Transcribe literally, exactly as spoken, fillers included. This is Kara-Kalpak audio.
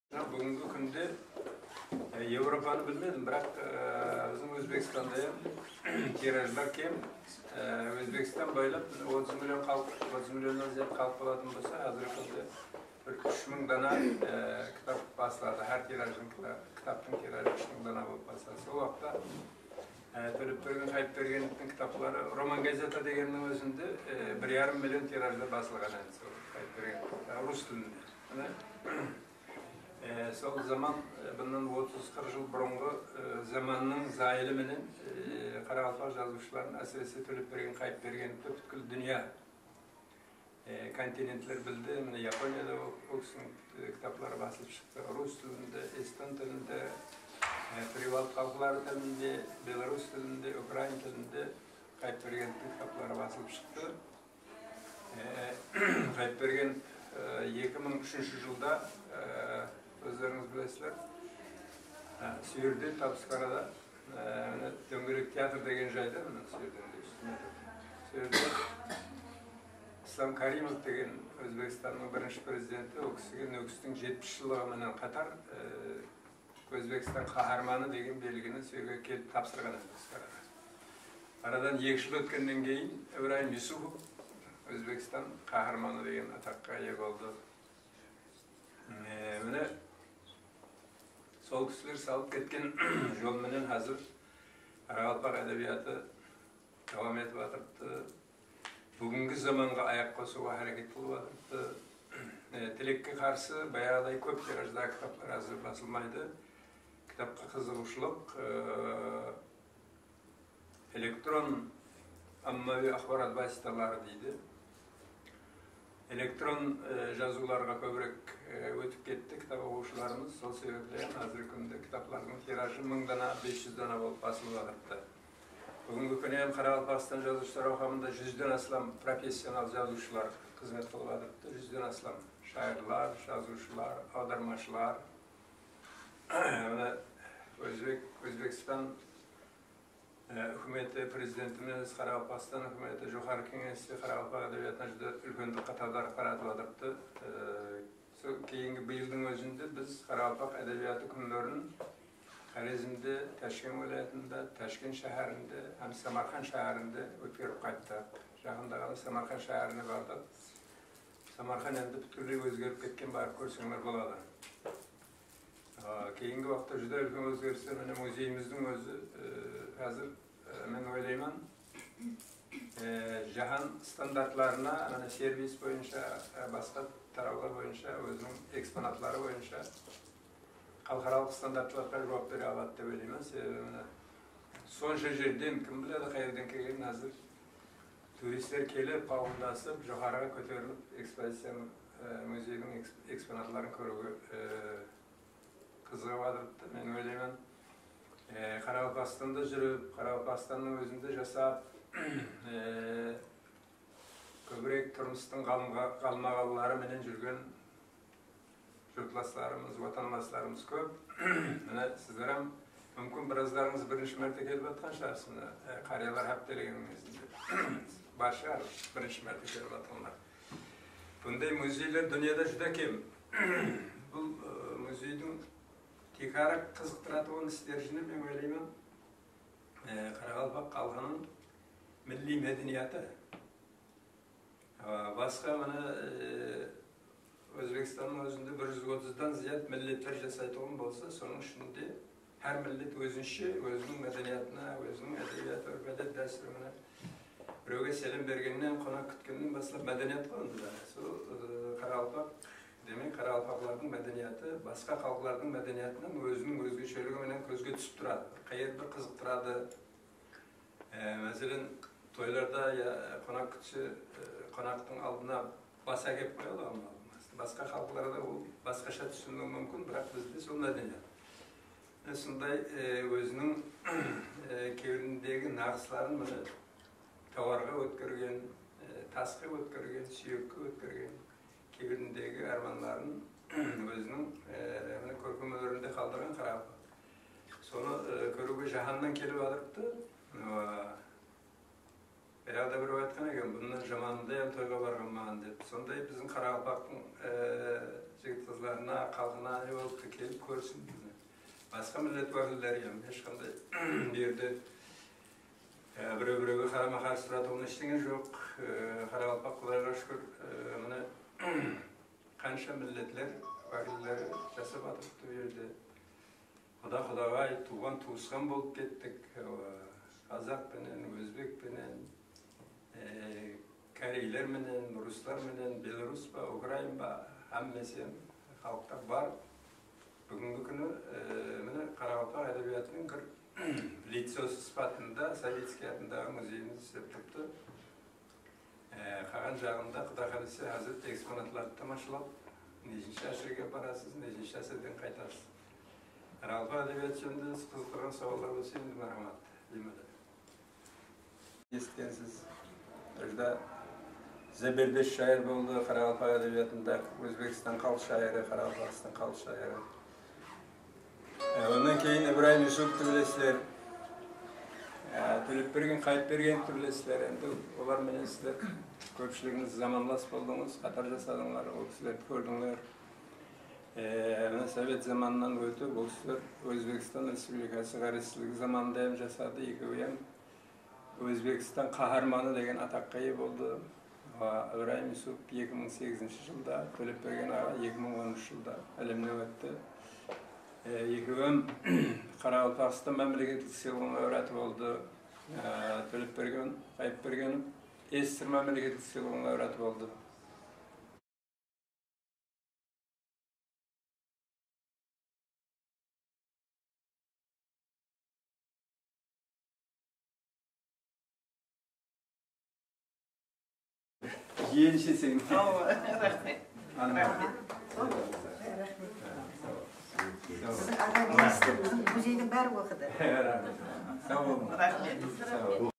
Búgingi kúnde, e, Evropanı bilmedim, biraq, e, biziń Ózbekstanda hám tirajlar kem. E, Ózbekstan boylap otız million xalıq, otız millionnan zıyat xalıq bolatuǵın bolsa, házirgi kúnde bir úsh mıń dana, e, kitap basıladı. Hár tirajdıń kita-, kitaptıń tirajı úsh mıń dana bolıp basladı. Sol waqıtta, e, Tólepbergen Qayıpbergenovtıń kitapları, Roman gazeta degenniń ózinde, e, bir yarım million tirajda basılǵan edi sol Qayıpbergenov, e, rus tilinde. Mine, e, sol zaman, e, bunnan otız-qırq jıl burınǵı, e, zamannıń zayılı menen, e, qaraqalpaq jazıwshıların, ásirese Tólepbergen Qayıpbergenovtı pútkil dúnya e, kontinentler bildi. Mine, Yaponiyada o, o kisiniń, e, kitapları basılıp shıqtı. Rus tilinde, eston tilinde, e, pribalt xalıqları tilinde, belorus tilinde, ukrain tilinde Qayıpbergenovtıń kitapları basılıp shıqtı. E, Qayıpbergenov, e, eki mıń úshinshi jılda, e, ózlerińiz bilesizler, e, sol jerde, Tapskarada, e, mine, Dóńgerek teatr degen jayda, mine, sol jerden de ústine tur. Sol jerde Islam Karimov degen Ózbekstannıń birinshi prezidenti, ol kisige Nókistiń jetpis jıllıǵı menen qatar, e, Ózbekstan Qaharmanı degen belgini sol jerge kelip tapsırǵan edi Tapskaraǵa. Aradan eki jıl ótkennen keyin Ibrayım Yusupov Ózbekstan Qaharmanı degen ataqqa iye boldı. E, mine, sol kisiler salıp ketken jol menen házir qaraqalpaq ádebiyatı dawam etip atırıptı. Búgingi zamanǵa ayaq qosıwǵa háreket qılıp atırıptı. E, tilekke qarsı, bayaǵıday kóp tirajdaǵı kitaplar házir basılmaydı. Kitapqa qızıǵıwshılıq, e, elektron ommaviy axborot vositaları deydi. Elektron, e, jazıwlarǵa kóbirek, e, ótip ketti kitap oqıwshılarımız. Sol sebepli hám házirgi kúnde kitaplardıń tirajı mıń dana, bes júz dana bolıp basılıp atırıptı. Búgingi kúni hám Qaraqalpaqstan Jazıwshılar Awqamında júzden aslam professional jazıwshılar xızmet qılıp atırıptı. Júzden aslam shayırlar, jazıwshılar, awdarmashılar. Mine, Ózbek, Ózbekstan, e, húkimeti, prezidentimiz, Qaraqalpaqstan húkimeti, Joqarı Keńesi qaraqalpaq ádebiyatına júdá úlken dıqqat awdarıp baratıp atırıptı. E, Sol keyingi bıyıldıń ózinde biz qaraqalpaq ádebiyatı kúnlerin Xorezmde, Tashkent wálayatında, Tashkent sháhárinde hám Samarqand sháhárinde ótkerip qayttıq. Jaqında ǵana Samarqand sháhárine bardıq. Samarqand endi pútkilley ózgerip ketken, barıp kórseńler boladı. A, keyingi waqıtta júdá úlken ózgerisler, mine, muzeyimizdiń ózi, e, házir, e, men oylayman, e, jáhán standartlarına, mine, servis boyınsha, e, basqa tarawlar boyınsha, óziniń eksponatları boyınsha xalıqaralıq standartlarǵa juwap bere aladı dep oylayman. Sebebi, mine, sonsha jerden kim biledi, qayerden kelgenin. Házir turistler kelip, qawındasıp, joqarıǵa kóterilip, ekspoziciyanıń, e, muzeydiń eks-, eksponatların kóriwge, e, qızıǵıp atırıptı. Men oylayman, e, Qaraqalpaqstanda júrip, Qaraqalpaqstannıń ózinde jasap, e, kóbirek turmıstıń ǵalımǵa-, ǵalmaǵalları menen júrgen jurtlaslarımız, watanlaslarımız kóp. Mine, sizler hám, múmkin, birazlarıńız birinshi márte kelip atqan shıǵarsız, mine, e, qariyalar háptelegen mezinde. Bar shıǵar, birinshi márte kelip atqanlar. Bunday muzeyler dúnyada júdá kem. Bul, e, muzeydiń tiykarı qızıqtıratuǵın isterjini, men oylayman, e, qaraqalpaq xalqınıń milliy mádeniyatı. A, basqa, mine, e, Ózbekstannıń ózinde bir júz otızdan zıyat milletler jasaytuǵın bolsa, sonıń ishinde hár millet ózinshe, óziniń mádeniyatına, óziniń ádebiyatı, úrp-ádet, dástúrine, birewge sálem bergennen, qonaq kútkennen baslap mádeniyat ǵoy endi bári. Sol, e, qaraqalpaq, demek, qaraqalpaqlardıń mádeniyatı basqa xalıqlardıń mádeniyatınan óziniń ózgesheligi menen kózge túsip turadı. Qayer bir qızıqtıradı. E, máselen, toylarda ya qonaq kútse, e, qonaqtıń aldına bas ákep qoyadı ǵoy, basqa xalıqlarda ol basqasha túsiniliwi múmkin, biraq bizde sol mádeniyat. Mine, sonday, e, óziniń, e, kewlindegi naǵısların, mine, tawarǵa ótkergen, e, tasqa ótkergen, súyekke ótkergen, kewlindegi ármanların óziniń, e, mine, kórkem ónerinde qaldırǵan qaraqalpaq. Sonı, e, kóriwge jáhánnan kelip atırıptı. Wa, Bayaqta birew aytqan eken, bunnan jamanınday ham toyǵa barǵanman dep. Sonday biziń qaraqalpaqtıń, e, jigit-qızlarına, xalqına ne bolıptı, kelip kórsin bizni. Basqa millet wákilleri ham hesh qanday bu jerde, e, birew-birewge qarama-qarsı turatuǵın eshteńe joq. E, qaraqalpaq, Qudayǵa shúkir, e, mine, qansha milletler wákilleri jasap atırıptı bu jerde. Quda-qudaǵay, tuwǵan-tuwısqan bolıp kettik. Qazaq penen, ózbek penen, e, koreyler menen, ruslar menen, belorus pa, ukrain ba, hámmesi xalıqta bar. Búgingi kúni, e, mine, qaraqalpaq ádebiyatınıń bir licosı sıpatında Savickiy atındaǵı muzeyimiz islep turıptı. E, qalǵan jaǵında, Quda qálese, házir eksponatlardı tamashalap, neshinshi ásirge barasız, neshinshi ásirden qaytasız? Qaraqalpaq ádebiyatı jóninde siz qızıqtırǵan sawallar bolsa, endi márhamat, deymen. Esitkensiz. Júdá záberdes shayır boldı, qaraqalpaq ádebiyatında Ózbekstan xalıq shayırı, Qaraqalpaqstan xalıq shayırı. E, onnan keyin Ibrayım Yusupovtı bilesizler. E, Tólepbergen Qayıpbergenovtı bilesizler. Endi olar menen sizler kópshiligińiz zamanlas boldıńız, qatar jasadıńlar, ol kisilerdi kórdińler. E, mine, sovet zamanınan ótip, ol kisiler Ózbekstan Respublikası ǵárezsizligi zamanında hám jasadı, ekewi hám Ózbekstan Qaharmanı degen ataqqa iye boldı. A, Ibrayım Yusupov eki mıń segizinshi jılda, Tólepbergen aǵa eki mıń on úsh jılda álemnen ótti. E, ekewi hám Qaraqalpaqstan mámleketlik sıylıǵınıń laureatı boldı. E, Tólepbergen Qayıpbergenov S S R mámleketlik sıylıǵınıń laureatı boldı. Jiyenshe sen. Awa, raxmet. Ana. Raxmet. Raxmet. Sá bol. Sá bol. Siziń aǵa ministr biziń muzeydiń bári oqıdı. Raxmet. Sá bol. Raxmet. Sá bol.